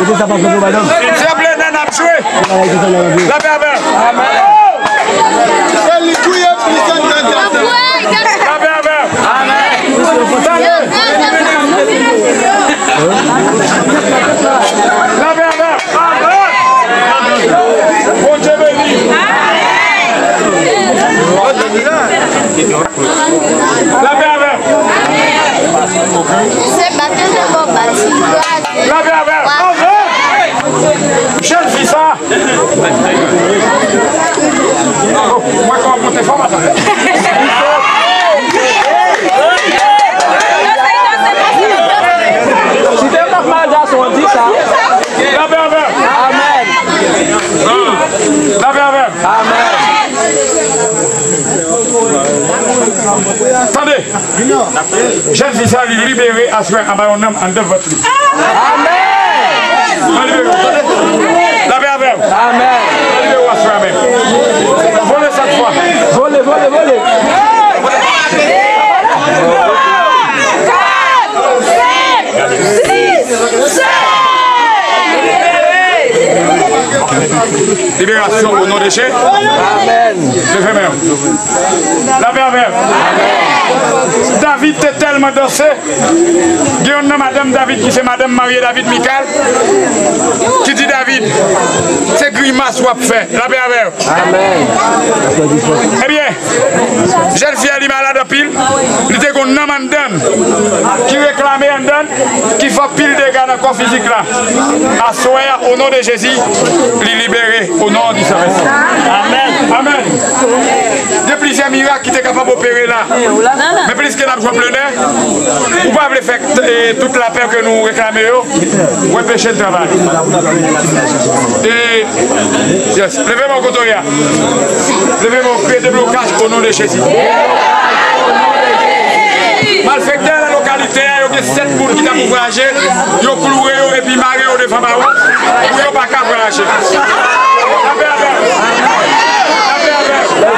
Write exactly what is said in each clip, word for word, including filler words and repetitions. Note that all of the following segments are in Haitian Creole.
Kote sa pa fè pou madanm? Se plenen n ap jwe. Lapè avè w. Amèn. Se li touye plis anndan. Lapè avè w. Amèn. Lapè avè w. Amèn. Bondye beni. Lapè avè w. Se batèm de bò bati. Lapè avè w. Jèn fi sa. Oh, mwen kòmanse fò maten. Si te pa mal gason, di sa. Lapè avè w. Amèn. Lapè avè w. Amèn. Tande. Jèn fi sa, li libere aswè anba yon nonm anndan vant li. Amèn. Ann libere w, tande. Lapè avè w. Amèn. Ann libere w aswè a menm. Vole sèt fwa. Vole, vole, vole. Liberasyon o non de Jezi. Amèn. Leve men w. Lapè avè w. David te tèlman danse. Gen youn nan madanm David ki se madanm marye David, Mikal, ki di David, se grimas w ap fè. Lapè avè w. Amèn. Ebyen, jèn fi a li malad anpil, li te gon nanm anndan ki reklame anndan, ki fè anpil dega nan kò fizik la. Aswè a, o non de Jezi, li libere o non di Sentespri. Amèn. Amèn. Gen plizyè mirak ki te kapab opere la. Men pliske n ap jwe plenè, ou pa vle fè, eh, tout lapè ke nou reklame yo, wè peche n travay. E, yes, leve men w kote w ye a. Leve men w, kreye deblokaj o non de Jezi. Malfektè nan lokalite a, yo gen sèt moun ki t ap ankouraje, yo kloure yo epi mare yo devan bawon pou yo pa ka vwayaje. Lapè avè w. Lapè avè w.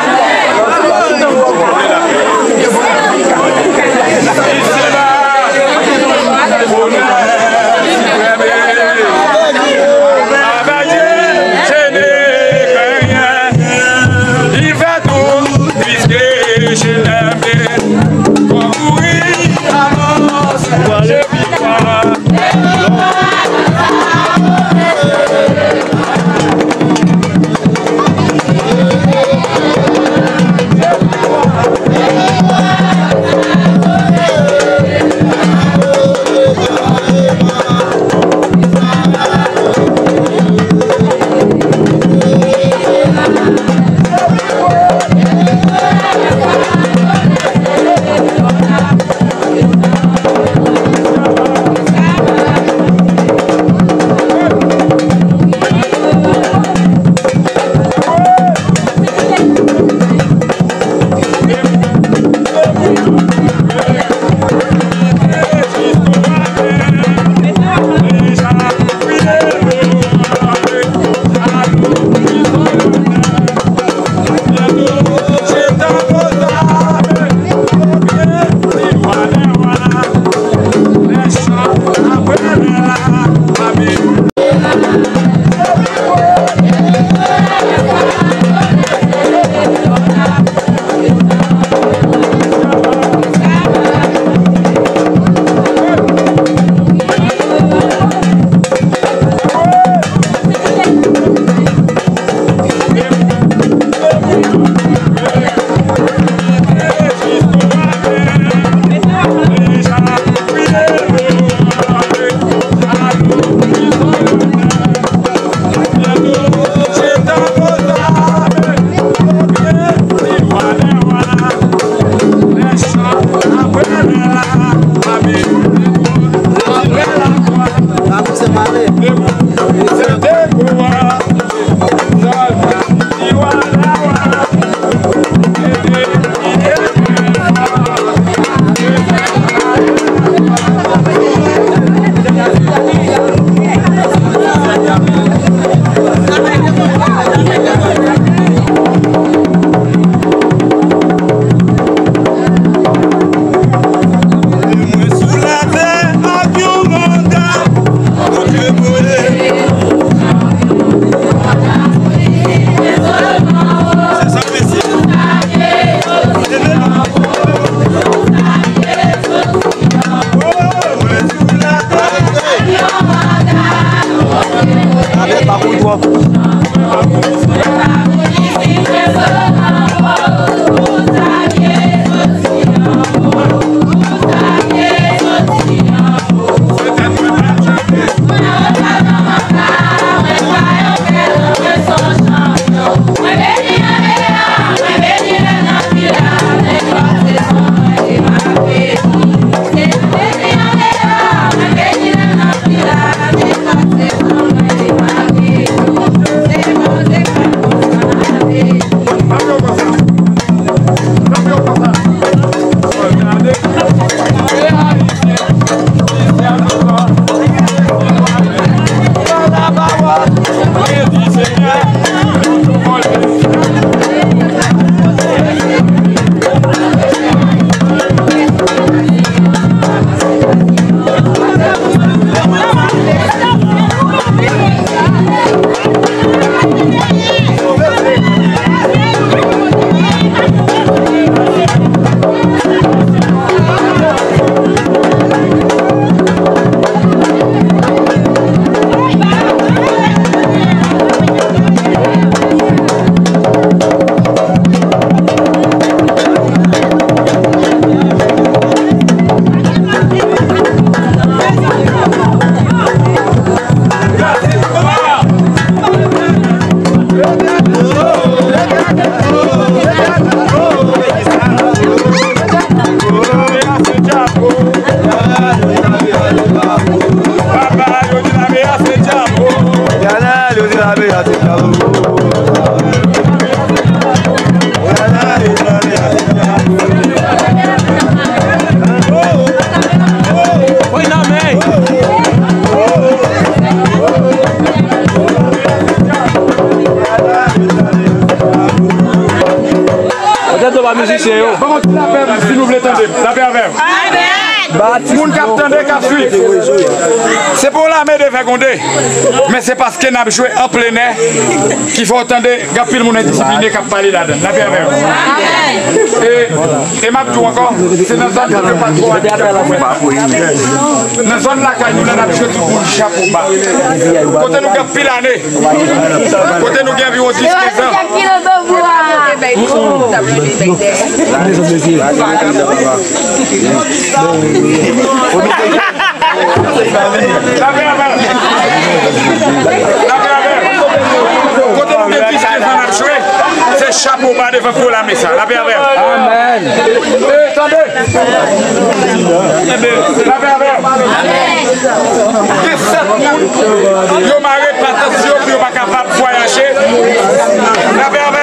Avè m. Moun k ap tande, k ap swiv. Se pa yon lame de vègonde, men se paske n ap jwe an plenè ki fè w tande gen anpil moun endisipline k ap pale ladan l. Lapè avè w. E, e m ap di w ankò, se nan zòn ke nou pa twò abitye. Nan zòn lakay nou la, n ap jwe tout moun chapo ba. Kote nou gen anpil ane, kote nou gen anviwon dis kenz an. Lapè avè w. Lapè avè w. Kote nou gen dis kenz an n ap jwe, se chapo ba devan gwo lame sa. Lapè avè w. Amèn. E, tande. Lapè avè w. Gen sèt moun, yo mare patans yo pou yo pa kapab vwayaje. Lapè avè w.